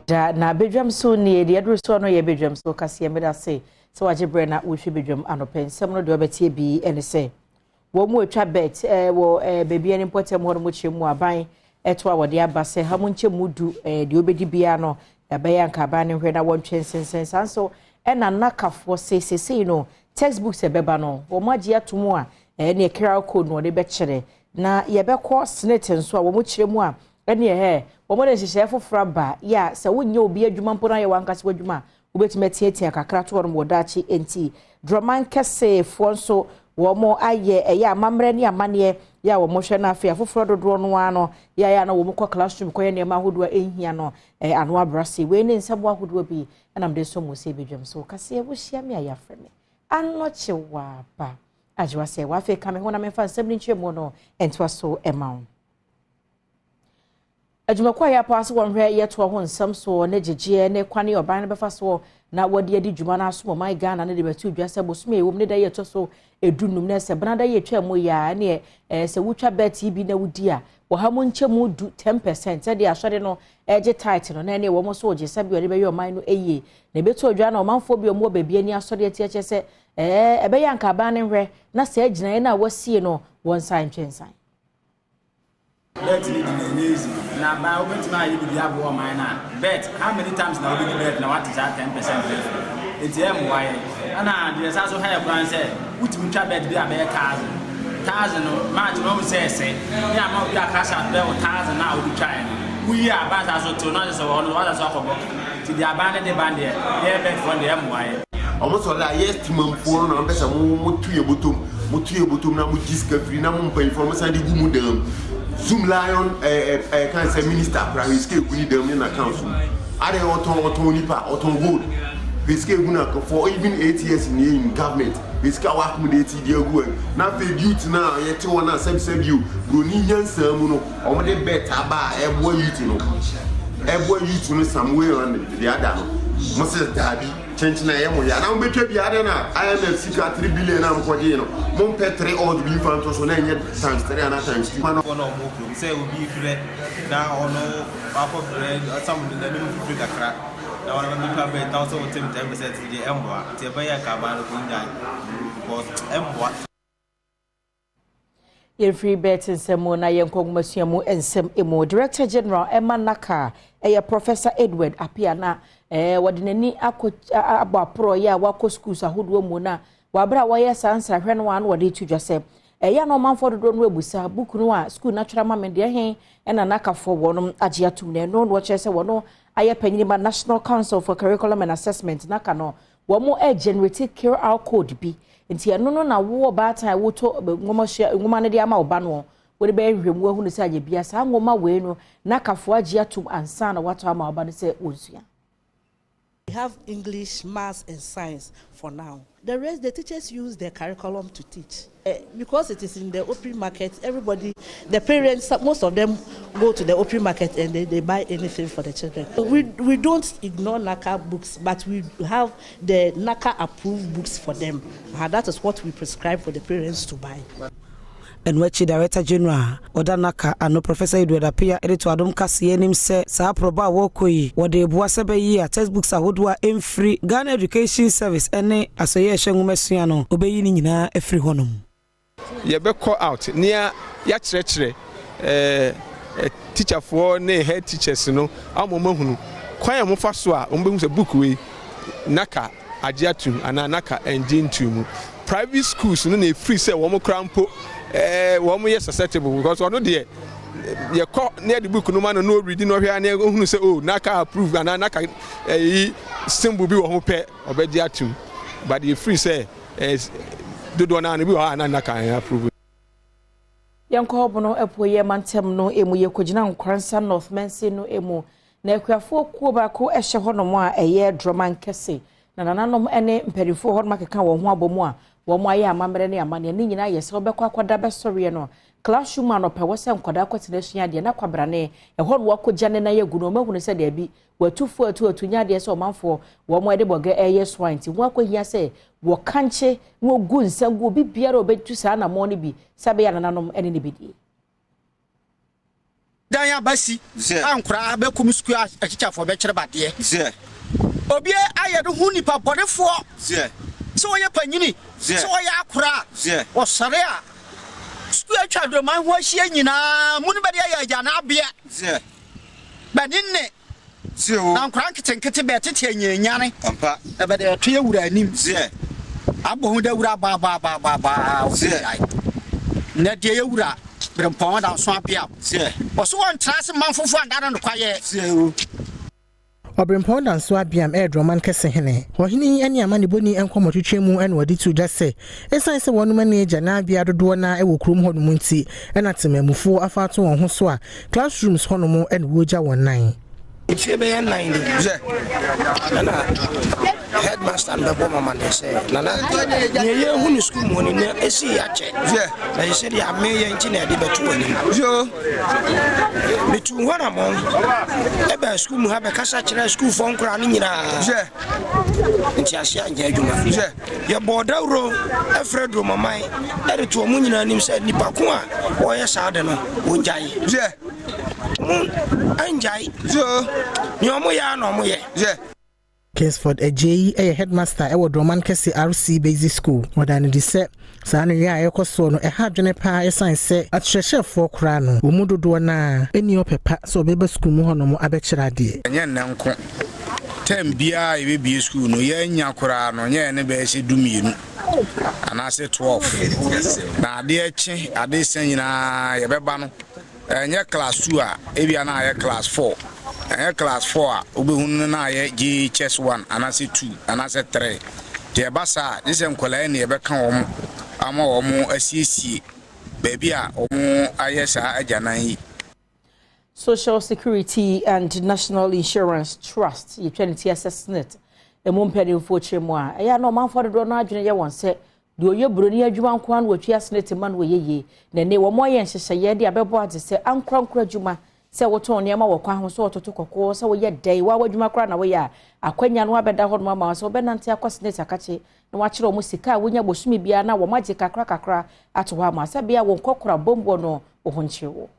Da na bedwam so nie deɛ ɛduru soɔ no yɛ bedwam so kaseɛ. Mmeda se sɛ wagye berɛ na wohwɛ bedwam anɔpɛ nsɛm no deɛ ɔbɛtie bi ne sɛ wɔn mu atwa bet wɔ baabi ne mpɔtam hɔ no mu kyerɛ mu aban ɛto a wɔde aba sɛ ha mu nkyɛ mu du deɛ ɔbɛdi biara no ɛbɛyɛ anka aban no hwɛ na wɔntwe nsensɛn. Saa nso ɛna nakafoɔ se sesei no textbooks ɛbɛba no wɔn agye ato mu a ɛne QR code no wɔde bɛkyerɛ. Na yɛbɛkɔ SSNIT nso a wɔn kyerɛ mu a ɛne ɛhɛ wɔn de nhyehyɛeɛ foforɔ aba yɛ a sɛ wonyɛ obi adwuma mpo na yɛ wankasa w'adwuma a wobɛtumi atiatia kakra to hɔ wɔ daakye. Nti drɔman kɛseefoɔ nso wɔn ayɛ ɛyɛ amammerɛ ne amanneɛ yɛ a wɔn hwɛ no. Afei afoforɔ dodoɔ no ara no yɛ a na wɔn kɔ classroom kɔyɛ nneɛma ahodoɔ a ɛnhia no ano abrase. Wei ne nsɛm ahodoɔ bi ɛnam de nso mo sɛ ebedwam so kaseɛ. Wohyia me a yɛafrɛ me Anɔkye Waaba Agyewa sɛ wafei ka me ho na memfa nsɛm no nkyerɛ mu no ɛntoa so ɛma wo. Adwumakuo a yɛapɔ ase wɔn hwɛ yɛtoa ho nsɛm soɔ ne gyegyeɛ ne kwane ɔban no bɛfa soɔ na wɔde adi dwuma no asom ɔman Ghana no de bɛto dwa sɛ bosome a ɛwɔ mu ne da yɛ ɛtɔ so 15 na sɛ benada yɛ atwa mu yɛ a ɛneɛ sɛ wotwa bet yi bi na wodi a wɔha mu nkyɛ mu du 10% sɛdeɛ asɔre no ɛgye tithe no na ɛneɛ wɔn nso wɔgye sɛbi wɔde bɛyɛ ɔman no yie. Na ɛbɛto dwa na ɔmanfoɔ bi a wɔn wɔ baabi ani asɔre ati akyɛ sɛ ɛbɛyɛ anka aban no hwɛ na sɛ agyinaeɛ no a wɔasie no wɔn nsa ntwe. Bet ni di na ɛnyɛ easy na aban wobɛtumi ayɛ biribi aboa ɔman no a bet, how many times na wobɛdi bet na wate saa 10% bet? Nti ɛmmoa yɛ. Ɛna deɛ ɛsa so ha yɛ koraa sɛ wotumi twa bet bi a bɛyɛ thousand thousand no match na ɔmu sɛ ɛsɛ ne ama obi akasa bɛ wo thousand na wode twaeɛ no woyi a aban sa so tew na ɔsɛ sɛ wɔ no wasa so akɔbɔ. Nti deɛ aban no de ban deɛ yɛ bet foɔ deɛ ɛmmoa yɛ. Ɔmo sɔrɔ a yɛ temanfoɔ no na ɔmo pɛ sɛ mo tu yɛ bɔtɔm, mo tu yɛ bɔtɔm na mo gyi sika firi na mo mpanyinfoɔ mo san de gu mu dan mu. Zoomlion ɛɛ ɛɛ kan sɛ minister kora hwɛ sika egu ne dan mu ne na council mu ade ɔtɔn nipa ɔtɔn gold. Hwɛ sika egu na for even 8 years ni in government, hwɛ sika wa accommodate di egu ɛ. Na afei youth na yɛte hɔ na sɛbisɛbi o broni nyansa mu no ɔmo de bet aba a ɛboa youth no, ɛboa youth no some way or the other no mo sɛ daabi kyɛnkyɛn a ɛyɛ mo ya na mo bɛtwa bi ade na IMF sika 3 billion a mo kɔgye no mo mpɛ three odd bi nfa nto so na ɛnyɛ times three ana times two. Wɔn a wɔn kurom sɛ obi frɛ na ɔno wakɔ frɛ ɔsam n'anim fifiri kakra na wɔn bɛtwa bɛyɛ 1000 wɔtɛm 10% deɛ ɛmboa. Nti ɛbɛyɛ kaban no kò ngyae because ɛmboa. Yɛmfiri bet nsɛm mu na yɛnkɔ nwomasua mu nsɛm mu. Director General ɛma NaCCA ɛyɛ Professor Edward Appiah na wɔde n'ani akɔ abɔ aporɔ yɛ a wakɔ schools ahodoɔ mu na wabere a wɔyɛ saa nsrahwɛ no a na wɔde to dwa sɛ ɛyɛ na ɔmanfoɔ dodoɔ no abusa book no a school no atwerɛ ama me deɛ he ɛna NaCCAfoɔ wɔnom agye atom. Na ɛno na wɔkyerɛ sɛ wɔno ayɛ panyin ma National Council for Curriculum and Assessment, NaCCA no, wɔn ɛgenerate QR code bi. Nti ɛno no na wowɔ baatan a wotɔ nwoma sua nwoma no de ama ɔba no wɔde bɛyɛ nhwɛmu ahunu sɛ anyɛ bia saa nwoma wei no NaCCAfoɔ agye atom ansa na watɔ ama ɔba no sɛ wɔnsua. We have English, Maths, and Science for now. The rest, the teachers use their curriculum to teach. Because it is in the open market, everybody, the parents, most of them go to the open market and they buy anything for the children. We don't ignore NaCCA books, but we have the NaCCA approved books for them. That is what we prescribe for the parents to buy. Ɛno akyi Director General ɔda NaCCA ano Professor Edward Appiah de to Adom kaseɛ anim sɛ saa aprɔbɔ a wɔrekɔ yi wɔde boa sɛ bɛyi a textbooks ahodoɔ a ɛmfiri Ghana Education Service ne asɔyɛ ɛhyɛ nwomasua no ɔbɛyi no nyinaa afiri hɔnom. Yɛbɛkɔ out nea yɛakyerɛkyerɛ teacherfoɔ ne head teachers no ama wɔn ahunu kwan a wɔfa so a wɔn bɛhu sɛ book wei NaCCA agye atum anaa NaCCA ɛngye ntum mu. Private schools no na efiri sɛ wɔn kora mpo wɔn yɛ susceptible because ɔno deɛ yɛkɔ ne yɛde book no ma no na ɔredi na ɔhwɛ ne ohunu sɛ oh, NaCCA approve anaa NaCCA ɛyi symbol bi wɔ ho pɛ ɔbɛgye atum, but efiri sɛ dodoɔ naa no bi wɔ hɔ a na NaCCA ɛyɛ approve. Yɛnkɔ Bono Apueɛ mantam no emu. Yɛkɔgyina Nkoransa North Mansin no emu na akuafoɔ kuo baako hyɛ hɔnom a ɛyɛ Drɔman Kɛse na nananom ne mpanimfoɔ hɔnom akeka wɔn ho abɔ mu a wɔn ayɛ amammerɛ ne amanneɛ ne nyinaa yɛ sɛ wɔbɛkɔ akɔda bɛsɔreɛ no classroom anɔpɛ wɔ sɛ nkwadaa kɔtena asua adeɛ na kwabrane ɛhɔ no wakɔgya ne nan agu no. Wɔn ahunu sɛ daabi wɔatufoɔ atu atu nyɛ adeɛ sɛ ɔmanfoɔ wɔn de bɔgɛ ɛyɛ soa nti ho akɔhia sɛ wɔkankye na wɔgu nsa gu obi biara a ɔbɛtu saa anammɔn no bi sɛ bɛyɛ nananom ne ne bɛdie. Dan a bɛasi a nkoraa bɛkɔ mu sukuu a atikyafoɔ bɛkyerɛ bɛ adeɛ. Obi ayɛ ne ho nipa bɔnefoɔ, sɛ ɔyɛ panyini, sɛ ɔyɛ akoraa, ɔsɔre a, sukuu a atwa Aduroman ho ahyia nyinaa mu no bɛde ayɛ agyananbea. Bɛ ne nne na nkoraa nketenkete bɛɛtete anyannyane, na bɛde ɛto yɛ wura anim, abɔ ho dawuro abɔ abɔ abɔ abɔ abɔ aa wɔbɛgyae. Nnɛ deɛ yɛ wura Berempɔn da nso abeaw. Ɔso wɔntra ase mma mfomfoɔ anda no nokwayɛ. Ɔberempɔn Danso Abeam yɛ Drɔman kɛse hene. Ɔhene yi ne amanebɔni nkɔmmɔtwetwe mu na ɔde too dwa sɛ, esiane sɛ wɔnom ne agyananbea dodoɔ no ara wɔ kurom hɔnom nti na temanmufoɔ afa ato wɔn ho so a classrooms hɔnom na wɔregya wɔn nan. Mfeɛ bɛyɛ nnan ni ɛna headmaster no bɛbɔ m'amaneɛ sɛ nana deɛ yɛhu no sukuu mu no nea ɛsii akyɛ na yɛ sɛdeɛ ameyɛ nti na yɛde bɛto w'anim. Metuu hɔ anammɔn ɛbaa sukuu mu ha bɛkasa kyerɛɛ sukuufoɔ nkoraa no nyinaa. Nteaseɛ anyɛ adwuma. Yɛbɔɔ dawuro frɛ Duromaman de to wɔn nyinaa anim sɛ nnipa ko a wɔyɛ saa ade no wɔngyae. Wɔn angyae. Nea wɔyɛ ara na wɔyɛ. Kingsford Adjei yɛ headmaster wɔ Dorman Kɛse RC Basic School. Ɔdaa no adi sɛ saa nneyɛe a ɛrekɔ soɔ no ɛha adwene pa ara ɛsiane sɛ akyerɛkyerɛfoɔ koraa no, wɔn mu dodoɔ no ara nni ɔpɛ pa sɛ wɔbɛba sukuu mu hɔnom abɛkyerɛ adeɛ. Ɛnyɛ nnɛ nko, term biara a yɛbɛbue sukuu no, yɛannya koraa no, nyɛ ɛne bɛyɛ sɛ dumienu anaasɛ 12. Na adeɛ kye, adeɛ sa nyinaa yɛbɛba no, Ɛnyɛ class two a, ebia na ayɛ class four. Ɛnyɛ class four a, wobɛhu no na ayɛ JHS one anaasɛ two anaasɛ three. Nti ɛba saa a, gye sɛ nkwadaa yi na yɛbɛka wɔn ama wɔn asiesie baabi a wɔayɛ saa agyanan yi. Social Security and National Insurance Trust, yɛtwa ne ti asɛ SSNIT, ɛmu mpanimfoɔ kyerɛ mu a, ɛyɛ a na ɔmanfoɔ dodoɔ no adwene yɛ wɔn sɛ Deɛ ɔyɛ buroni adwuma nko ara na wɔtua senate ma no ɔyɛ yie. Na ɛnnɛ wɔayɛ nhyehyɛeɛ de abɛbɔ adze sɛ ankorankoro adwuma, sɛ wotɔn nneɛma wɔ kwan ho, sɛ wɔtoto kɔkɔɔ, sɛ woyɛ dɛn, wo ara w'adwuma koraa na woyɛ a, akwanya no abɛda hɔnom ama wo sɛ wobɛnante akɔ senate akakye na wɔakyerɛ wɔn sika a wonya bosome biara na wɔagye kakra kakra ato hɔ ama wo sɛ bea wo nkɔkora bɔmbuo no wo ho nkyere wo.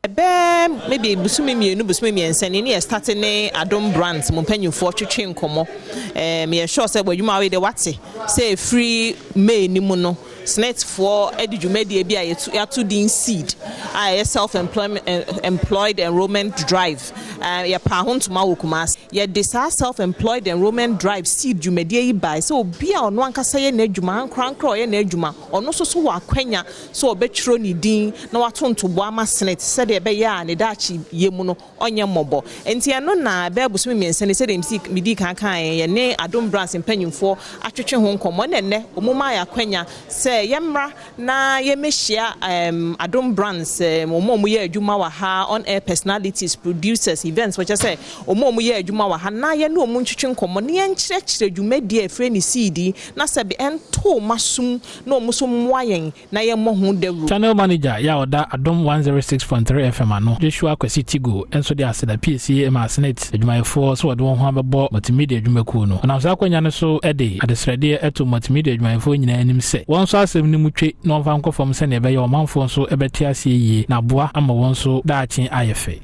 Ɛbɛɛ maybe bosome mmienu bosome mmiɛnsa ni ne yɛ starte ne Adom Brands mo mpanyinfoɔ twetwe nkɔmmɔ. Ɛɛ meyɛ sure sɛ w'adwuma a woyɛ deɛ wate sɛ ɛfiri May no mu no SSNIT foɔ de dwumadie bi a yɛtu yɛato din SEED a ɛyɛ Self Employment Employed Enrollment Drive. Ɛɛ yɛpaa ho ntoma wɔ Kumasi. Yɛde saa Self Employed Enrollment Drive SEED dwumadie yi bae sɛ obi a ɔno ankasa yɛ n'adwuma ankorankoro a ɔyɛ n'adwuma ɔno nso so wɔ akwanya sɛ ɔbɛtwerɛ ne din na wato ntoboa ama Senate sɛdeɛ ɛbɛyɛ a ne daakye yɛ mu no ɔnyɛ mmɔbɔ. Enti ɛno na ɛbɛyɛ bosome mmiɛnsa ni sɛdeɛ mesii medii kan kaeɛ yɛne Adom Brands mpanyimfoɔ atwetwe ho nkɔmmɔ ɛna ɛnnɛ wɔn maa yɛn akwanya sɛ yɛmmra na yɛmmɛhyia ɛɛm Adom Brands ɛɛm wɔn a wɔyɛ adwuma wɔ ha, on air personalities, producers, events foɔ kyerɛ sɛ wɔn a wɔyɛ adwuma wɔ ha na yɛne wɔn ntwetwe nkɔmmɔ na yɛnkyerɛkyerɛ dwumadie a yɛfrɛ no seed yi na sɛbe ɛnto wɔn asom na wɔn nso mmoa yɛn na yɛmmɔ ho dawuro. Channel Manager yi a ɔda Adom 106.3 FM ano, Joshua Kwasi Tigo nso de aseda piesie maa Senate adwumayɛfoɔ sɛ wɔde wɔn ho abɛbɔ Multimedia adwumakuo no. Ɔnam saa akwanya no so de adesrɛdeɛ to Multimedia adwumayɛfoɔ nyinaa anim sɛ wɔnsɔ asɛm no mu twe na wɔmfa nkɔ fam sɛdeɛ ɛbɛyɛ ɔmanfoɔ nso bɛte aseɛ yie na aboa ama wɔn nso daakye ayɛ fɛ.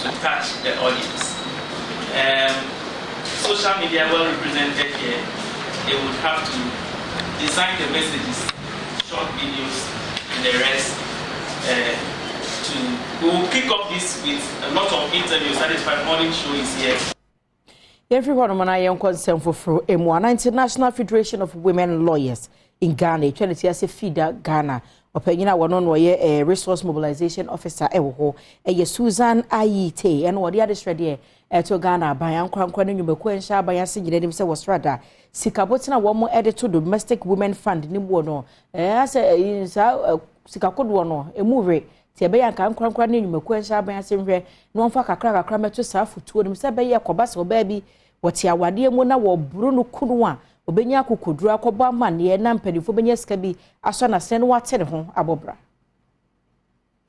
to touch the audience um social media well represented here they would have to design the messages short videos and the rest uh, to we will kick off this with a lot of interviews that is why morning show is here. Yɛmfiri hɔnom na yɛnkɔ nsɛm foforɔ mu. Ana International Federation of Women Lawyers in Ghana, ɛtwa ne ti ase FIDA Ghana, ɔpanyin a wɔno na ɔyɛ eh, Resource Mobilization Officer ɛwɔ hɔ ɛyɛ Susan Ayite, ɛna wɔde adesrɛdeɛ ɛto Ghana aban ankorankora ne nnwumakuo ɛnhyɛ aban ase nyina anim sɛ wɔsrada sikabotena wɔn ɛde to Domestic Women Fund ne muo no ɛɛ asɛ ɛyi saa sika kodoɔ no emu we Nti ɛbɛyɛ a anka ankorankora ne nnwumakuo nhyɛ aban ase nhwɛ na wɔmfa kakra kakra mmɛto saa afotuo no mu sɛ ɛbɛyɛ ɛkɔba sɛ ɔbaa bi wɔte awadeɛ mu na wɔboro no kunu a ɔbɛnya akokoduro akɔbɔ amanneɛ na mpanimfoɔ bɛnya sika bi asɔ n'asene na wate ne ho abɔ bra.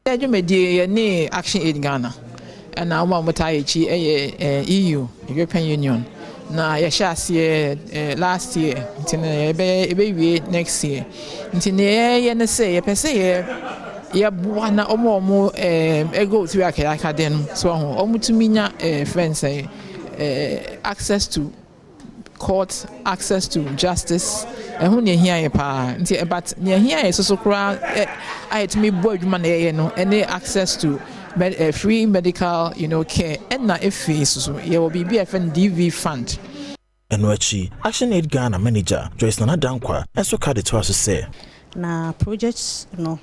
Yɛ dwumadie yɛne Action Aid Ghana ɛna wɔn a wɔtaa yɛ akyi yɛ EU, European Union, na yɛhyɛ aseɛ last year nti no yɛbɛyɛ yɛbɛwie next year nti nea yɛyɛ ne sɛ yɛpɛ sɛ yɛ yɛboa na wɔn a wɔn ɛɛ go through akayakade no so ho wɔtumi nya ɛɛ fɛn sɛ ɛɛ access to court, access to justice. Ɛho nea ehia yɛ paa nti, but nea ehia yɛ soso koraa ɛ a yɛtumi bɔ adwuma na yɛyɛ no ɛne access to free medical care. Ɛna efi soso yɛwɔ biribi a yɛfrɛ no DV fund. Ɛno akyi, Action Aid Ghana manager Joyce Nana Dankwa nso ka de toa so sɛ, Na project no,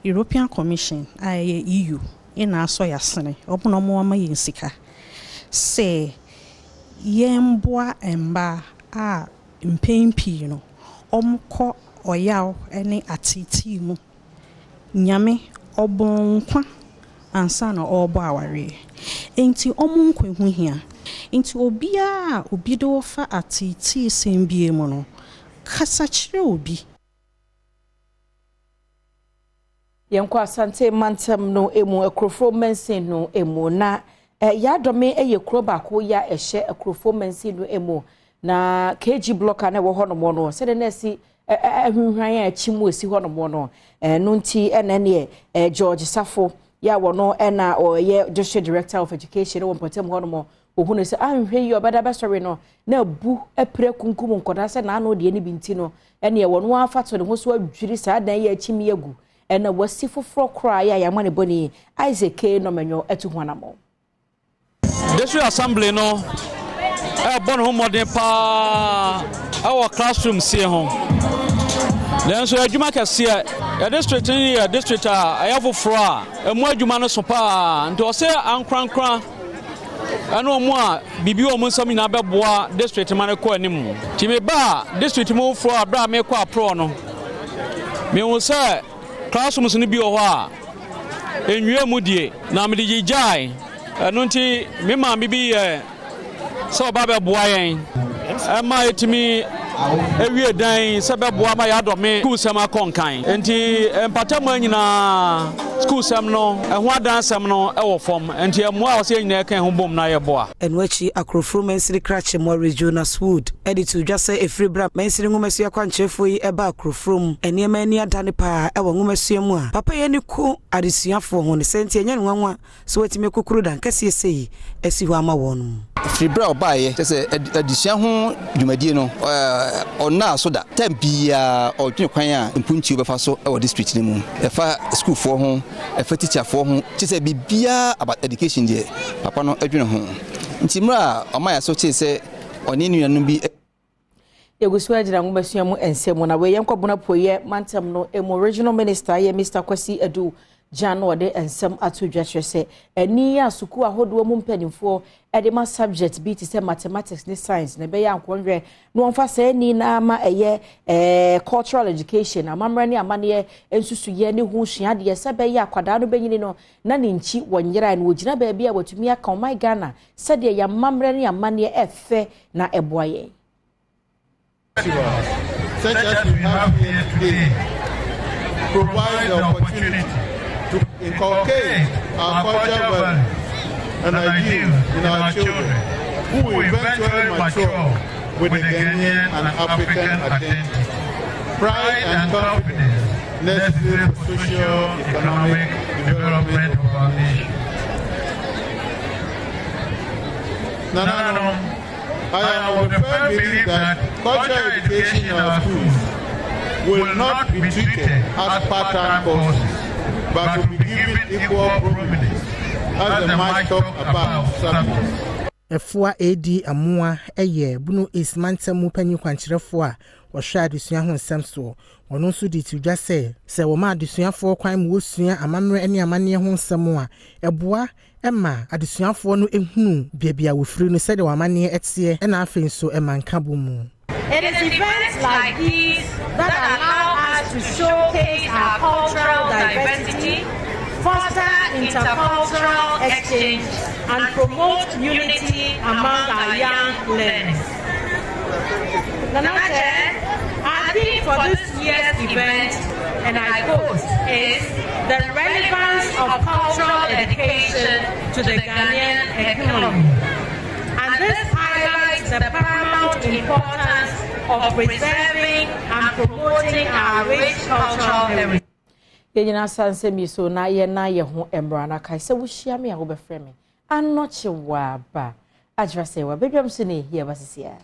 European Commission a ɛyɛ EU ɛna asɔ yɛasene ɔmo na ɔmo ama yɛn sika sɛ yɛmboa mmaa a mpɛn pii no ɔmo kɔ ɔyaw ne ateetee mu. Nyame ɔbɔ nkwa ansa na ɔrebɔ awareɛ, nti ɔmo nkwa ho hia, nti obiara a obi de wɔfa ateetee sɛm bie mu no, kasa kyerɛ obi. Yɛnkɔ Asante mantam no emu, Akurofo mansin no emu, na Yadome yɛ kuro baako ya ɛhyɛ Akurofo mansin no emu, na KG block a na ɛwɔ hɔnom no, sɛdeɛ na ɛsi ahwinhwan a akyi mu esi hɔnom no, ɛno nti ɛna neɛ George Safo yɛ a wɔno ɛna ɔyɛ district director of education wɔ mpɔtam hɔnom, ohunu sɛ ahwehwɛ yi ɔbɛda bɛsɔre no na abu apira kunkum nkɔdaa sɛ n'ano deɛ no bi nti no, ɛneɛ wɔno afa to ne ho so adwiri saa dan yi akyi mi agu, ɛna wasi foforɔ koraa yɛ a yɛama ne bɔne Isaac K. Nɔmɛnyɔ atu ho anammɔ. District assembly no ɛrebɔ ne ho mmɔden paa ɛwɔ classroom sie ho, nanso adwuma kɛseɛ yɛ district no yɛ district a ɛyɛ foforɔ a ɛmu adwuma no so paa, nti ɔsɛ ankorankora ɛne ɔmo a biribi wɔ ɔmo nsam nyinaa bɛboa district ma no kɔ anim. Nti meba a district mu foforɔ a, berɛ a mekɔ aporɔ no, mehu sɛ classrooms no bi wɔ hɔ a nnua mu die na mede gyigyae. Ɛno nti me maame bi yɛ sɛ ɔba bɛboa yɛn ɛma ɛtumi ewie dan sɛ bɛboa ma yɛadɔme sukuusɛm akɔ nkan. Nti mpatamu nyinaa sukuusɛm no ɛho adansɛm no ɛwɔ fam, nti ɛmmoa a ɔsɛ yɛn nyinaa ka ho bom na yɛboa. Ɛno akyi, Akoroforo mansini krakye Maurice Jonas Wood ɛde to dwa sɛ ɛfiri berɛ a mansini nwomasua kwankyerɛfoɔ yi ɛba akoroforo mu, nneɛma ani adane paa ɛwɔ nwomasua mu a papa yi ani ko adesuafoɔ ho ne sɛ nti ɛnyɛ ne nwanwa sɛ watumi akukuru dan kɛseɛ sei asi hɔ ama wɔn mu. Firi berɛ a ɔbaeɛ kyɛ sɛ adesua ho dwumadie no ɔnnaa so da. Tam biaa ɔdwene kwan a mpuntuo bɛfa so wɔ district no mu, ɛfa sukuufoɔ ho, ɛfa tikyafoɔ ho, kyɛ sɛ biribiaa about education deɛ papa no adwene ho. Nti mmerɛ a ɔma yɛ so tee sɛ ɔne nuanom bi Yɛgu so agyina nwomasua mu nsɛm na wei yɛnkɔ Bono Apueɛ mantam no mu. Regional minister yɛ Mr Kwasi Adu Gyan na ɔde nsɛm ato dwa kyerɛ sɛ ani a sukuu ahodoɔ mu mpanimfoɔ de ma subject bi te sɛ mathematics ne science na ɛbɛyɛ ankɔnhwɛ na wɔmfa saa ani na ama ɛyɛ cultural education, amammerɛ ne amanneɛ nsusuyɛ ne ho suadeɛ, sɛ bɛyɛ akwadaa no bɛnyini no na ne nkyi wɔnyera no, wɔgyina baabi a wɔatumi aka ɔman Ghana sɛdeɛ yɛamammerɛ ne amanneɛ ɛfɛ na ɛboa yɛn. Such as we have here today provide the opportunity to inculcate our cultural values and ideals in our children, who will eventually mature with a Ghanaian and African identity, pride and confidence necessary for socio economic development of our nation. Nananom, I am of the firm belief that cultural education in our schools will not be treated as part-time courses, but will be given equal prominence as the much talked about subjects. Ɛfoa edi amoa ɛyɛ Bono East mantam mu panyin kwankyerɛfoɔ a wɔhwɛ adesua ho nsɛm soɔ. Ɔno nso de to dwa sɛ sɛ wɔma adesuafoɔ kwan mu wɔsua amammerɛ ne amanneɛ ho nsɛm a, ɛboa ɛma adesuafoɔ no ehunu beebi a wɔfiri no, sɛdeɛ wɔn amanneɛ ɛteɛ, ɛna afei nso ɛma nka bɔ mu. It is events like these that allow us to showcase our cultural diversity, foster intercultural exchange, and promote unity among our young learners. Nana Chair, our theme for this year's event, and I quote, is "the relevance of cultural education to the Ghanaian economy." And this highlights the paramount importance of preserving and promoting our rich cultural heritage. Yɛnyina sa nsɛm yi so na yɛna yɛ ho mmra na kae sɛ wohyia me a wobɛfrɛ me anɔkye waba agyerɛ sɛ wabɛdwam so ne yɛba sisi a.